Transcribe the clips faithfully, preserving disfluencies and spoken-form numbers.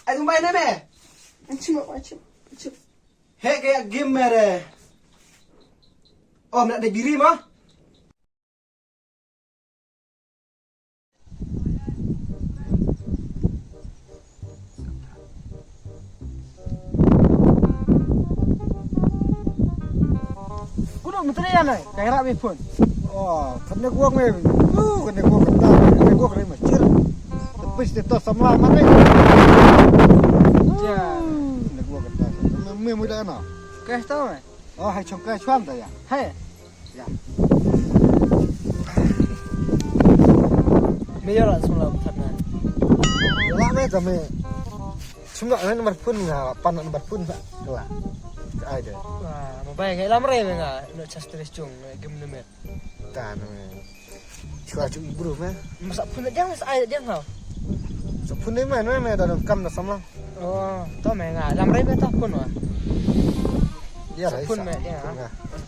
Ai, tung bai ne me? Achim, achim, achim. He ke game mere. Oh, mena de biri ma? Kuno mutri ya nai, kaira bi phone. Oh, kene gua ngai. Uh, kene gua kata, kene gua kene macir. Tapi state to samla mare. Ya, kene gua kata. Me muda na. Keh tau me? Oh, hai chong keh chuan ta ya. Hai. Ya. Me ya la sula thak na. La me ta me. Chum la me number phone nga, pan number phone ba. La. Ai de. Wah, mobile ngai lam re me nga. No chas teres chung, game ne me. Ta no me. Chua chu i bru me. Masa phone jang, sa ai jang ha. Sa phone ne me, me da kam da samla. Oh, to me nga lam rei me to phone wa. Ya, phone me ya.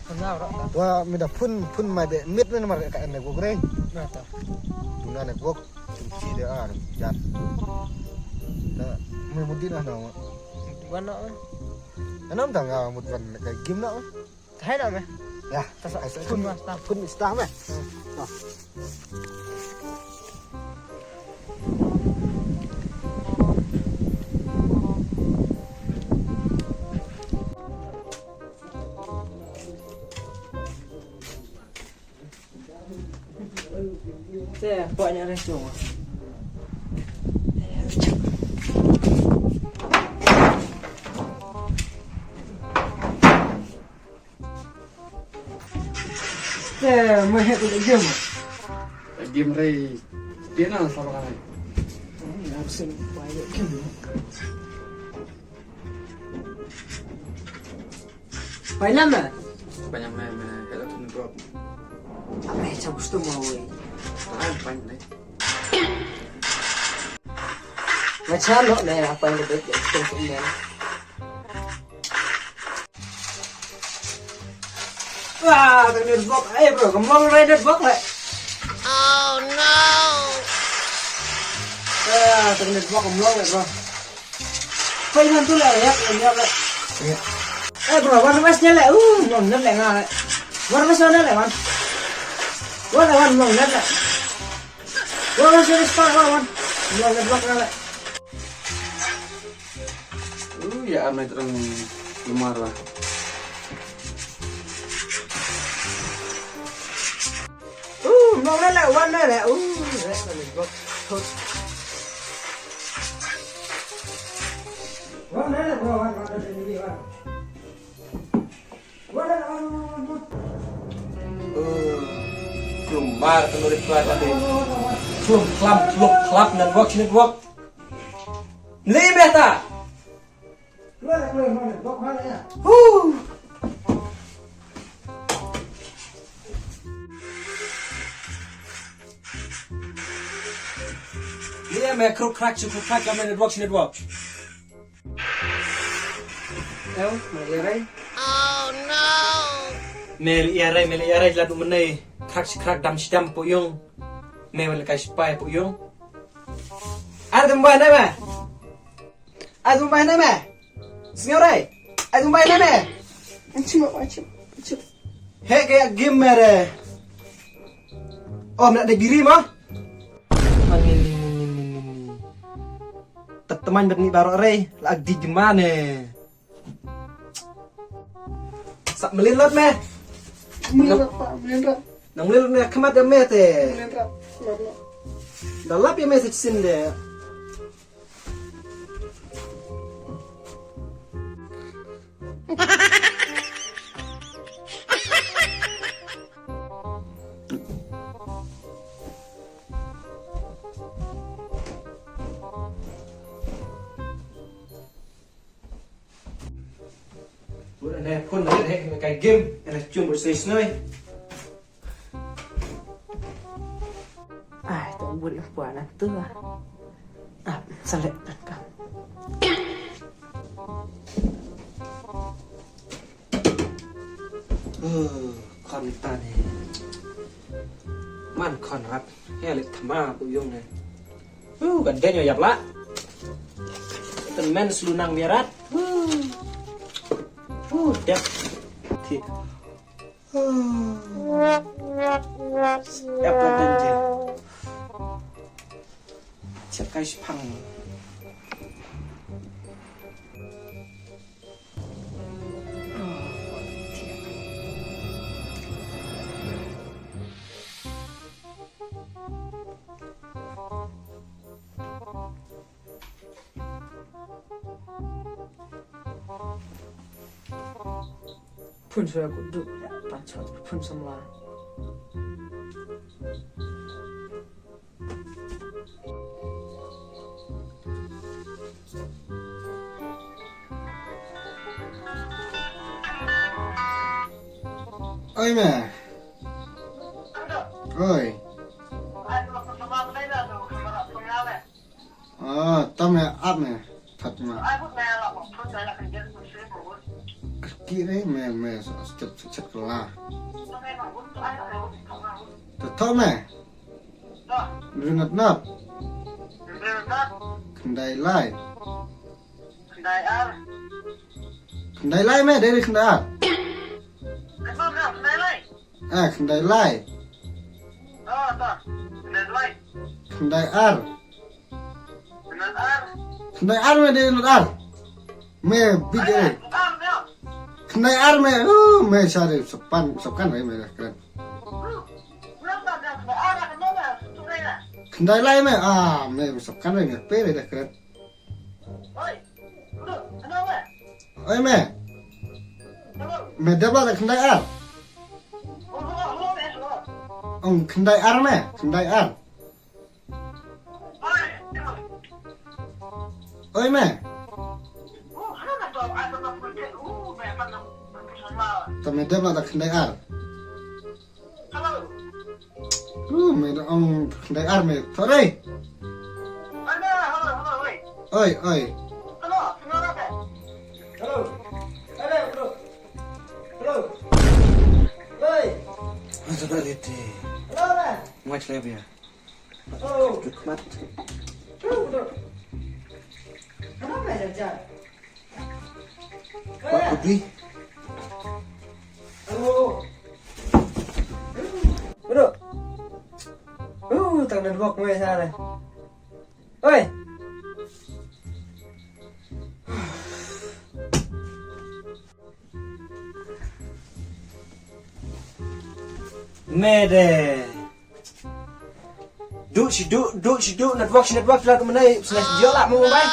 Phone nga ro. Wa me da phone, phone mai be mit me mar ka en go grei. Na to. Tuna ne go. Tum chi de a ya. Da me mudin ah na. Wan na. Anam da nga mut wan ka gim na. Hai na me. Ya, ta sa phone ma sta. Phone sta me. Te, pok nya re chung. Te, mo he ko game. Game re. Pina sa ba kai. Absent pai game. Pai na me. Pai na me, me hello to drop. Ape cha gusto mo we. Pai na. Macam no me apa yang lebih gusto mo. Wah, tang network. Eh, bro, kemlong rai network le. Oh no. Ah, tang network kemlong le, bro. Pai nan tu le, ya, ya le. Eh, bro, wan mas le. Uh, mlong net le nga le. Wan mas le wan. Wan wan mlong net le. Wan mas le spa wan wan. Mlong network nga le. Uh, ya, am nai terang lemar lah. Uh, mong na la wan na la. Uh, rek na ni gok. Wan na la, wan, wan, wan, wan, wan. Wan na la, wan, wan, wan, wan. Uh, kumar ka nurit kuat tadi. Klum, klam, klum, klap, network, network. Meli meh ta. Huh. Meli meh kruk krak, kruk krak, klam network, network. Em, meli rai. Oh no. Meli rai, meli rai, ladu menai. Krak shi krak, dam shi dam, puyung. Meli kai shi pai, puyung. Ar dum bai na me. Ar dum bai na me. Sngewrai. Ar dum bai na me. Achim, achim, achim. He ke game mere. Oh, mena de biri ma. Ani ni ni ni ni ni. Tat teman bet ni baro rei la ag di jemane. Sa melin lot me. Melin lot pa, melin lot. Nang melin lot me, kemat de me te. Melin lot, melin lot. Da lap ya me te sin de. Bun ane phone na he kai game ane chung bun sei snoi. Ai, to bun ane phone na tu. Ah, select kan. Uh, khon ta ne. Man khon rat. He le thama ku yung ne. Uh, ka den yo yap la. Tymmen shu nang biarat. Huh, dep. Thik. Ep ka dente. Check kai shipang. Phone sa ku du, ya, ta chot phone samla. Oi me. Oi. Ah, tam me ap me. That ma. Ki re me me chet chet la. To to me. Rinat nap. Khyndai lai. Khyndai lai me, dei khyndai ar. Ah, khyndai lai. Khyndai ar. Khyndai ar me, dei khyndai ar. Me big eh. Khyndai ar me, uh, me sari sopan, sopan re me kren. Khyndai lai me, ah, me sopan re me pe re da kren. Oi me. Me dep la da khyndai ar. Ong khyndai ar me, khyndai ar. Oi me. To me dep la da khyndai ar. Uh, me da ong khyndai ar me. Sorry. Oi, oi. Asa da liti. Ngwach le bia. Juk mat. Wa kudi. Bro. Uh, tang network me sa le. Oi. Me de. Du shi du, du shi du, network shi network, la kumne, sna shi la mo bai.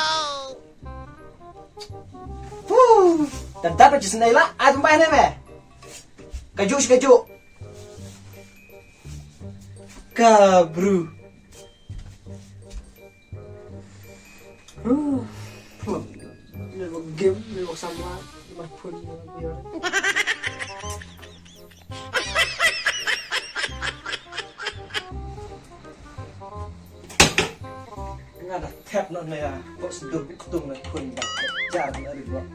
Fu. Dan dan shi sna la, ai bai ne me. Ka ju shi ka ju. Ka bru. Huh. Phone. Ni bak game, ni bak sama, ni bak phone, ni bak game. Nga da tap noh na ya, bak sedur buk ketung na phone bak jar na ri bak.